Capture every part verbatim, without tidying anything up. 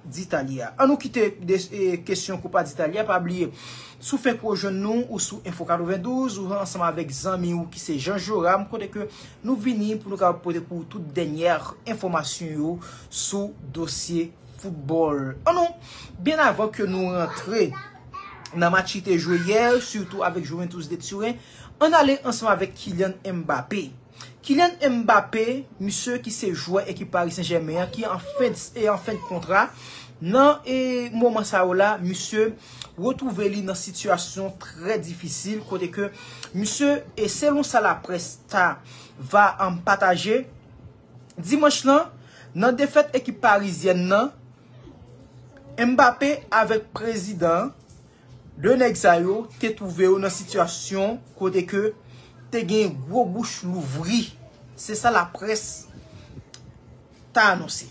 D'Italia. An nou kite de, e, kesyon Copa d'Italia. Pa bliye, si w fenk rejwenn nou, ou sou Info katrevendouz, ou ansanm avèk zanmi w ki se Jean Joram, kote ke nou vini pou nou kapab pote pou ou tout dènyè enfòmasyon yo sou dosye foutbòl. An nou, byen avan ke nou rantre nan match ki te jwe yè, sitou avèk Juventus de Turin, ann ale ansanm avèk Kylian Mbappé. Kylian Mbappé, misye ki se jwè ekip Paris Saint-Germain an, ki an fen de, e an fen de kontra, nan, e, moman sa yo la, misye retwouve li nan sitiyasyon trè difisil, kote ke misye, e selon sa laprès ta va, um, pataje, dimanch lan, nan defèt ekip parizyèn nan, Mbappé avèk prezidan an, de nèg sa yo te twouve yo nan sitiyasyon kote ke te gen gwo bouch louvri. Se sa laprès ta anonse.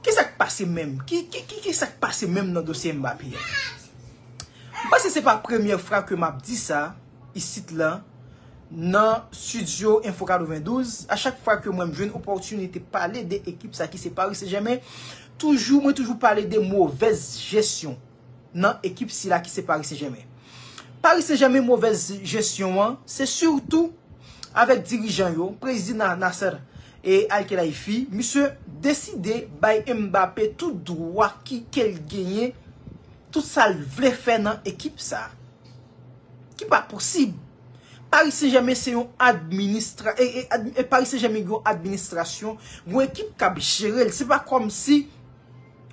Kisa k pase menm? Ki, ki, ki, kisa k pase menm nan dosye Mbappé a? M panse se pa premyè fwa ke m ap di sa isit la, nan estidyo Info katrevendouz. A chak fwa ke mwen m jwenn opòtinite pale de ekip sa ki se Paris Saint-Germain, toujou, mwen toujou pale de movèz jesyon nan ekip sila ki se Paris Saint-Germain. Paris Saint-Germain movèz jesyon an, se sitou avèk dirijan yo, prezidan Nasser e Al-Khelaifi, misye deside bay Mbappé tout dwa ki ke l genyen, tout sa l vle fè nan ekip sa. Ki pa posib. Paris Saint-Germain se yon administra, e, e, ad, e Paris Saint-Germain gen yon administrasyon, gen yon ekip k ap jere l. Se pa kòmsi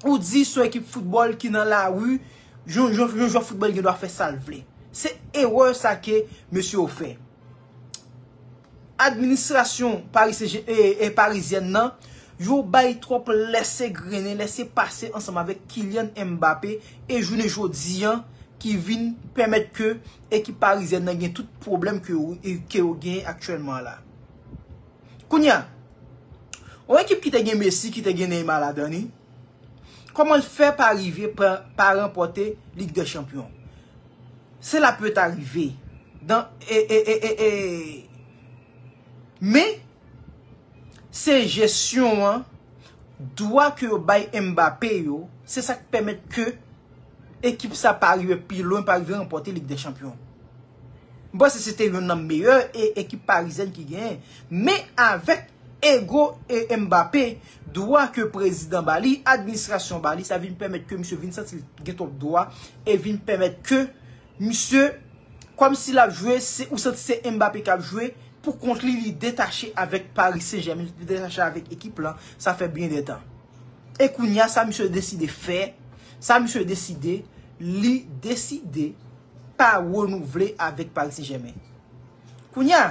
ou di se yon ekip foutbòl ki nan lari, yon, yon, yon jwè foutbòl gen dwa fè sa l vle. Se erè sa ke mesye yo fè. Administrasyon Paris Saint-Germain, e, e parizyèn nan, yo bay twòp lèse grennen, lèse pase ansanm avèk Kylian Mbappé e jounen jodi an ki vin pèmèt ke ekip parizyèn nan gen tout pwoblèm ke yo, e, ke yo genyen aktyèlman la. Kounye a, yon ekip ki te gen Messi, ki te gen Neymar ladan li, kòman l fè pa rive pa, pa ranpòte Lig dè Chanpyon? Sela pèt arive. Dan, e, e, e, e, e. Men, se jesyon an, dwa ke yo bay Mbappé yo, se sa k pèmèt ke ekip sa pa rive pi lwen, pa rive ranpòte Lig dè Chanpyon. M panse se te youn nan meyè e, ekip parizyèn ki genyen. Men avèk ego e Mbappé, dwa ke prezidan ba li, administrasyon ba li, sa vin pèmèt ke misye vin santi l gen twòp dwa e vin pèmèt ke misye, kòmsi l ap jwe, se, ou santi se Mbappé k ap jwe, pou kont li, li detache avèk Paris Saint-Germain, li detache avèk ekip lan, sa fè byen de tan. E kounye a, sa misye deside fè, sa misye deside, li deside pa renouvle avèk Paris Saint-Germain. Kounye a,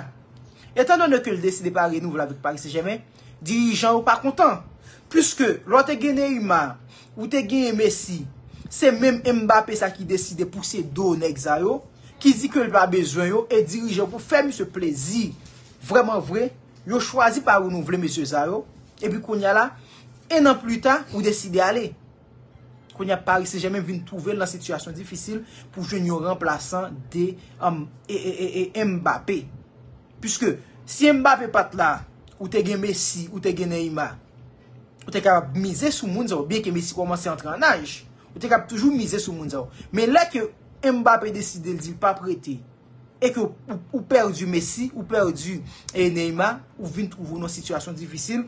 etan done ke l deside pa renouvle avèk Paris Saint-Germain, dirijan yo pa kontan. Piske lè w te gen Neymar, ou te genyen Messi, se menm Mbappé sa ki deside pouse do nèg sa yo, ki di ke l pa bezwen yo, e dirijan pou fè misye plezi, vrèman vre, yo chwazi pa renouvle mesye sa yo, epi kounye a la, en an pli ta, ou deside ale. Kounye a Paris Saint-Germain vin twouve l nan sitiyasyon difisil pou jwenn yon ranplasan de, um, e, e, e, e Mbappé. Piske si Mbappé pa t la, ou te gen Messi, ou te gen Neymar, ou te kapab mize sou moun sa yo, byenke Messi kòmanse antre an aj, ou te kapab toujou mize sou moun sa yo. Men lè ke Mbappé deside l di l p ap rete, e ke ou, ou, ou pèdi Messi, ou pèdi, e, Neymar, ou vin twouve w nan sitiyasyon difisil.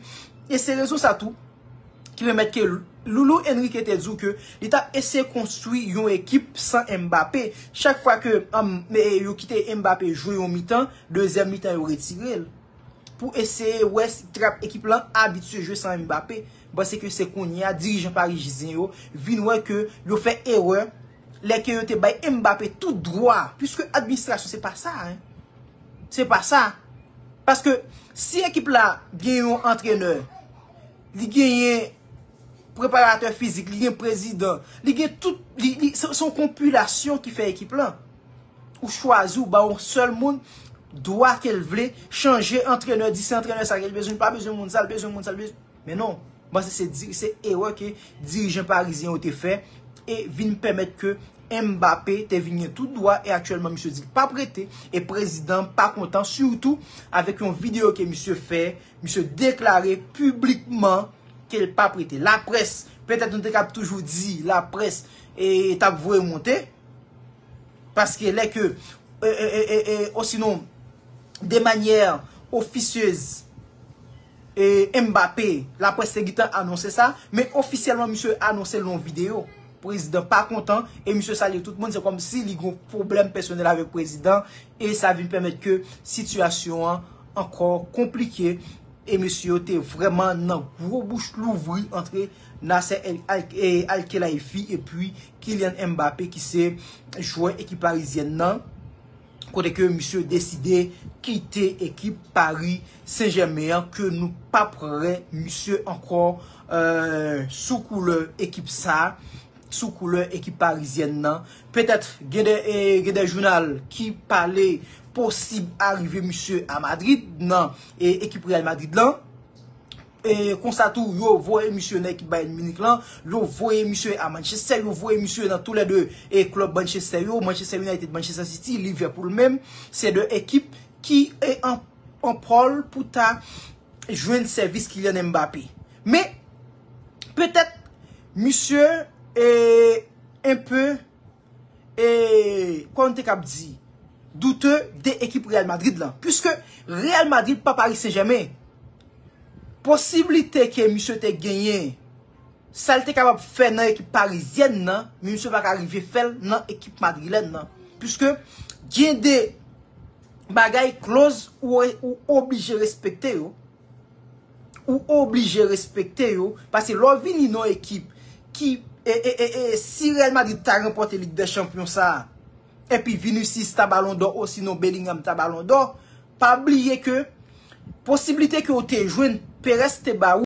E se rezon sa tou ki pèmèt ke Loulou Enrique te di w ke li t ap eseye konstwi yon ekip san Mbappé. Chak fwa ke, um, e, yo kite Mbappé jwe yon mitan, dezyèm mitan yo retire l. Pou eseye wè si trap ekip lan abitye jwe san Mbappé. M panse ke se kounye a dirijan parizyen yo vin wè ke yo fè erè lè ke yo te bay Mbappé tout dwa, piske administrasyon se pa sa, en. Se pa sa. Paske si ekip la gen yon antrenè, li genyen preparatè fizik, li gen prezidan, li gen tout, li, li, se, se yon konpilasyon ki fè ekip lan. Ou chwazi, ou ba yon sèl moun dwa ke l vle, chanje antrenè, di se antrenè sa ke l bezwen, li pa bezwen moun sa, l bezwen moun sa, l bezwen. Men non, m panse se di, se erè ke dirijan parizyen yo te fè e vin pèmèt ke Mbappé te vin gen tout dwa e aktyèlman misye di l p ap rete e prezidan pa kontan, sitou avèk yon videyo ke misye fè, misye deklare piblikman ke l p ap rete. Laprès Petèt nou te kab toujou di laprès e t ap voye monte. Paske lè ke, e, e, e, e, e, osinon, de manyè ofisyez, e, Mbappé, laprès te gentan anonse sa, men ofisyèlman, misye anonse l nan yon videyo. Prezidan pa kontan, e misye salye tout moun, se kòmsi li gen yon pwoblèm pèsonèl avèk prezidan, e sa vin pèmèt ke sitiyasyon an ankò konplike, e mesye yo te vrèman nan gwo bouch louvri antre Nasser El Al-, e Al-Khelaifi epi Kylian Mbappé, ki se jwè ekip parizyèn nan, kote ke misye deside kite ekip Paris Saint-Germain an, ke nou p ap wè misye ankò, e, sou koulè ekip sa, sou koulè ekip parizyèn nan. Petèt gen de, e, gen de jounal ki pale posib arive misye a Madrid nan, e, ekip Real Madrid lan. E konsa tou, yo voye misye nan ekip Bayern Munich lan, yo voye misye a Manchester, yo voye misye nan toulède e klèb Manchester yo, Manchester United, Manchester City, Liverpool menm. Se de ekip ki e an, an pòl pou ta jwenn sèvis Kylian Mbappé. Men, petèt, misye e enpe, e, kòman te kab di, doute de ekip Real Madrid lan. Piske Real Madrid pa Paris Saint-Germain. Posiblite ke misye te genyen sa l te kapab fè nan ekip parizyèn nan, men misye pa ka rive fè l nan ekip madrilèn nan. Piske gen de bagay, kloz ou, ou oblije respekte yo. Ou oblije respekte yo. Paske lè w vini nan yon ekip ki, e, e, e, e, si Real Madrid ta ranpòte Lig dè Chanpyon sa a, epi Vinicius ta Balon dò, osinon Bellingham ta Balon dò, pa bliye ke posiblite ke w te jwenn, Perez te ba ou,